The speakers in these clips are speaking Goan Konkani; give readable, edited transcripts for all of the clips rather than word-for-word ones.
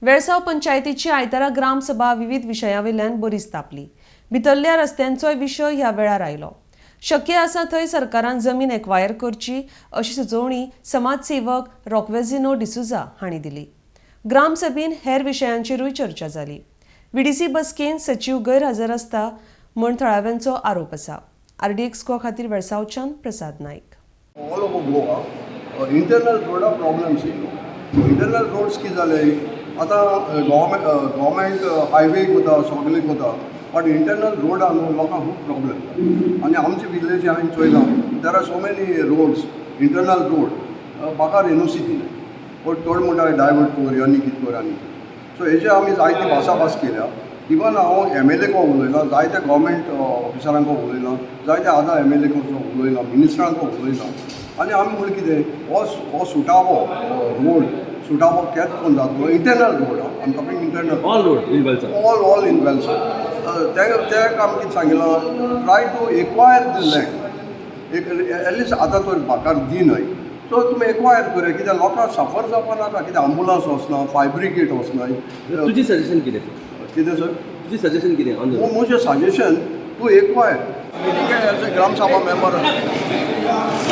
वेळसांव पंचायतीची आयतारा ग्रामसभा विविध विशयांवेल्यान बरीच तापली. भितरल्या रस्त्यांचोय विशय ह्या वेळार आयलो. शक्य आसा थंय सरकारान जमीन एक्वायर करची अशी सुचोवणी समाजसेवक रॉकवेझिनो डिसुजा हांणी दिली. ग्रामसभेन हेर विशयांचेरूय चर्चा जाली. व्हीडीसी बसकेन सचीव गैरहजर आसता म्हण थळाव्यांचो आरोप आसा. आरडीएक्स खातीर वेळसांवच्यान Prasad Naik. All over Goa internal रोडा प्रॉब्लम्स येयलो. इंटरनल रोड्स कितें जाले, आतां गव्हर्मेंट हायवेक वता, सगलेक वता, बट इंटरनल रोडा न्हू लोकांक खूब प्रॉब्लम जाता. आनी आमचे विलेज हांवें चोयलां, there are so many roads, internal road, म्हाका एनओसी दिले, पण चड म्हणटा डायवर्ट कर आनी कितें कर आनी. सो हेजे आमी जायती भासाभास केल्या. इवन हांव एमएलएको उलयलां, जायत्या गव्हर्मेंट ऑफिसरांको उलयलां, जायत्या आदां एमएलएको उलयलां, मिनिस्टरांको उलयलां. आनी आमी म्हणलें कितें, हो हो सुटावो रोड सुटावो केन्ना कोण जातलो? Internal road, I'm talking internal. All road in Velsao. All in Velsao. ते तेका आमी कितें सांगिलां, try to acquire the land. एक एटलिस्ट आतां तर म्हाका दी न्हय, सो तुमी एक्वायर करया, कित्याक लोकांक सफर जावपा नाका. कित्याक अम्बुलन्स वचना, फायर ब्रिगेड वचना. तुजी सजेशन कितें? कितें सर? तुजी सजेशन कितें ऑन the म्हजें सजेशन टू एक्वायर मिटींगे as a Gram Sabha member,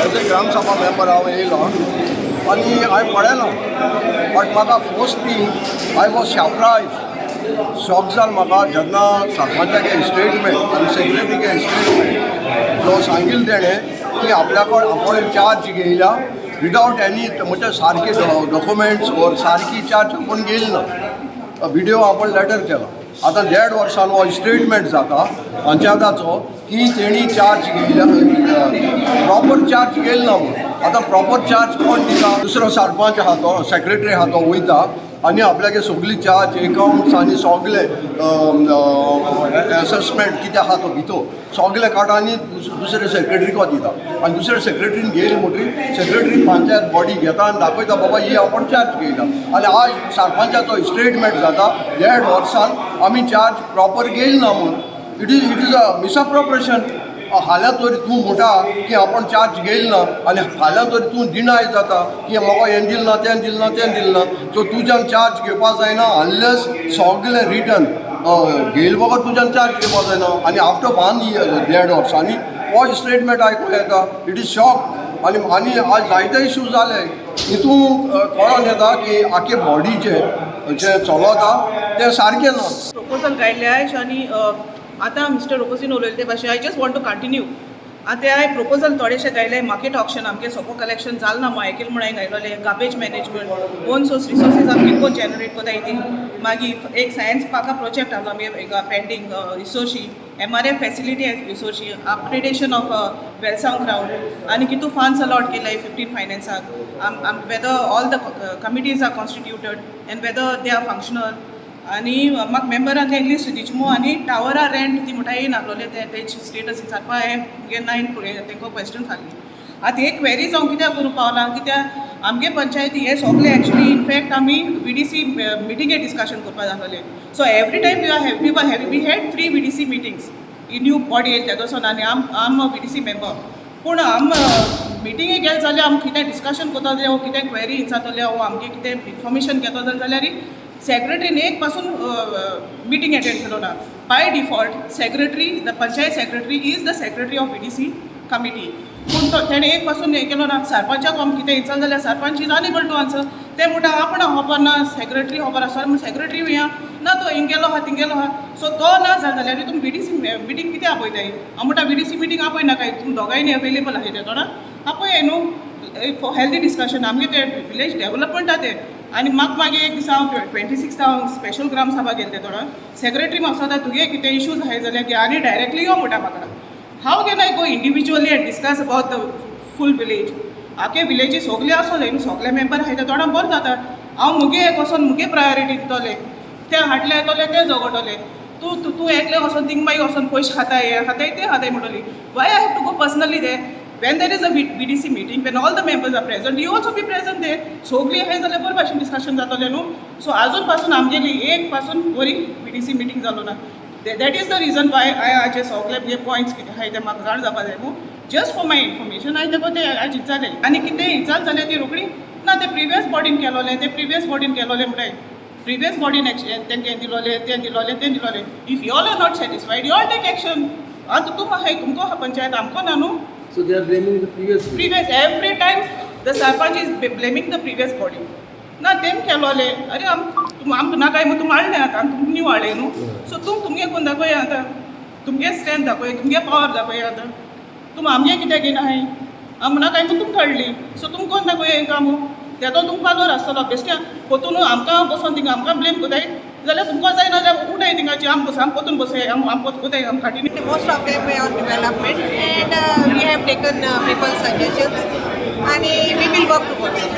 as a Gram Sabha member हांव येयलो आनी हांवें पळयलां, बट म्हाका first thing I was surprise, shock जाल म्हाका जेन्ना सरपंचागे स्टेटमेंट आनी सेक्रेटरीगे स्टेटमेंट जो सांगिल्लें तेणें की आपल्या कडेन आपूण चार्ज घेयला विदावट एनी, म्हणजे सारके डॉक्युमेंट्स ओर सारकी चार्ज आपूण घेयली ना. व्हिडिओ आपण लेटर केला. आतां देड वर्सान हो स्टेटमेंट जाता पंचायताचो की तेणी चार्ज घेयल्या, प्रॉपर चार्ज घेयला ना म्हूण. आतां प्रॉपर चार्ज कोण दिता? दुसरो सरपंच आहा तो, सेक्रेटरी आहा तो वयता आनी आपल्यागे सगली चार्ज एकाउंट्स आनी सगले एसेसमेंट कितें आहा तो भितर सगले काडटा आनी दुसरे सेक्रेटरीक दिता. आनी दुसरे सेक्रेटरीन घेयले म्हणटकीर सेक्रेटरी पंचायत बॉडी घेता आनी दाखयता, बाबा ही आपण चार्ज घेयला. आनी आज सरपंचाचो स्टेटमेंट जाता देड वर्सान आमी चार्ज प्रॉपर घेयले ना म्हूण. It is a misappropriation. फाल्यां तरी तूं म्हणटा की आपण चार्ज घेयले ना आनी फाल्यां तरी तूं डिनाय जाता की म्हाका हें दिलें ना, तें दिलें ना, तें दिलें ना. सो तुज्यान चार्ज घेवपा जायना अनलेस सगलें रिटन घेयले बगर तुज्यान चार्ज घेवपा जायना. आनी आफ्टर वन इयर, देड वर्सांनी हो स्टेटमेंट आयकूंक येता, it is shock. आनी आनी आज जायते इशू जाले. हितून कळोन येता की आख्खे बॉडीचे जें चलता तें सारकें ना. प्रपोजल काडले आयज आनी आतां मिस्टर रोकोसीन उलयले ते भाशेन I just want to continue. आतां ते हांवें प्रपोजल थोडेशे घायले. मार्केट ऑक्शन आमगे सोपो कलेक्शन जाल ना म्हूण आयकल म्हूण हांवें घायलोले. Garbage management, own source resources आमी कितको जनरेट कोताय ती. मागीर एक सायन्स पार्का प्रोजेक्ट आहलो आमगे पेंडींग, रिसोर्शी एमआरएफ फॅसिलिटी रिसोर्शी, अपग्रेडेशन ऑफ वेलसांव ग्रावंड आनी कितू फंड्स अलॉट केले 15 फायनान्साक, whether all the committees are constituted and whether they are functional. आनी म्हाका मेंबरान तें लिस्ट दिचें मू. आनी टावरा रेंट ती म्हणटा येयनासलोले ते, तेजी स्टेटस विचारपा हांवें मुगे नायन तेंको क्वेश्चन आसली. आतां एक क्वेरीज हांव कित्याक करूंक पावलां, कित्याक आमगे पंचायती हे सोगले एक्चुली इनफॅक्ट आमी व्हीडीसी मिटिंगे डिस्कशन करपा जातले. So every time we are have we have we had three VDC meetings. He new body येयली तेदोसून आनी आम व्हीडीसी मेंबर, पूण आम मिटिंगे गेले जाल्यार आम कितें डिस्कशन करतले वो कितें क्वेरी विचारतले वो आमगे कितें इन्फॉर्मेशन घेतले जाल्यार सेक्रेटरीन एक पासून मिटींग एटेंड केलो ना. By default secretary, the panchayat secretary is the secretary of VDC committee, पूण तो तेणें एक पासून हें केलो ना. सरपंचाक आम कितें विचारलें जाल्यार sarpanch is unable to answer. ते म्हणटा आपण खबर ना, सेक्रेटरी खबर आसा म्हण सेक्रेटरी या ना, तो हिंग गेलो आहा, थिंग गेलो आहा. सो तो ना जाल जाल्यार तुमी व्हीडीसी मिटींग कितें आपयताय? हांव म्हणटा व्हीडीसी मिटींग आपय नाकाय, तुमी दोगांयनी अवेलेबल आहाय ते थोडा आपय न्हू फॉर हेल्दी डिस्कशन. आमगे ते विलेज डेवलपमेंट आहा ते. आनी म्हाका मागीर एक दिसा हांव 26 हांव स्पेशल ग्राम सभा गेले ते थोडो सेक्रेटरी म्हाका सांगता, तुगे कितें इश्यूज आहाय जाल्यार घे आनी डायरेक्टली यो म्हणटा म्हाका. How can I go individually and discuss about the full village? आखे विलेजी सगळे आसो जाय न्हू, सगळे मेंबर आहाय ते थोडो बरें जाता. हांव मुगे एक वचोन मुगे प्रायोरिटी दितोलें, ते हाडले येतोले, ते झगडटले. तूं तूं तूं एकलें वचोन थिंग मागीर वचोन पयशे खाताय, हें खाताय, तें खाताय म्हणटली. Why I have to go personally there when there is a VDC meeting, when all the members are present? You also be present there. सगळीं आहाय जाल्यार बरें भाशेन डिस्कशन जातलें न्हू. सो आजून पासून आमगेली एक पासून बरी व्हीडीसी मिटींग जालो ना. That is the reason why I हाजे सगळे जे पॉयंट्स कितें आहाय ते म्हाका जाण जावपा जाय. जस्ट फॉर my information हांवें तेका ते आयज विचारलें. आनी कितें विचारलें जाल्यार ती रोखडी ना, ते प्रिवियस बॉडीन केलोलें, ते प्रिवियस बॉडीन केलोलें म्हणटाय. प्रिवियस बॉडीन तेंके दिलोले, तें दिलोले, तें दिलोले. If you all are not satisfied, you all take action. आतां तूं आहाय, तुमकां आहा पंचायत, आमकां ना न्हू. So they are blaming the previous. Previous, every time the sarpanch is blaming the previous body. ना तेम केलोले. अरे, आम आमकां नाकाय म्हूण तुमी हाडलें, आतां आमी तुमकां न्यू हाडलें न्हू. सो तुम तुमगे कोण दाखय आतां, तुमगे स्ट्रेंथ दाखय, तुमगे पावर दाखय. आतां तुम आमगे कित्याक घेयनाय? आम नाकाय म्हूण तुमकां हाडली, सो तुम कोण दाखय काम. तेतो तुमकां फालोर आसतलो. बेश्टें पोतून आमकां बसोन थिंगा आमकां ब्लेम कोताय जाल्यार तुमकां जायना जाल्यार उठाय थिंगाची. आम बस, आम पोतून बसय, आम आम पोत कोताय, आम खाटी. Most of them on development and we have taken people's suggestions and we will work towards it.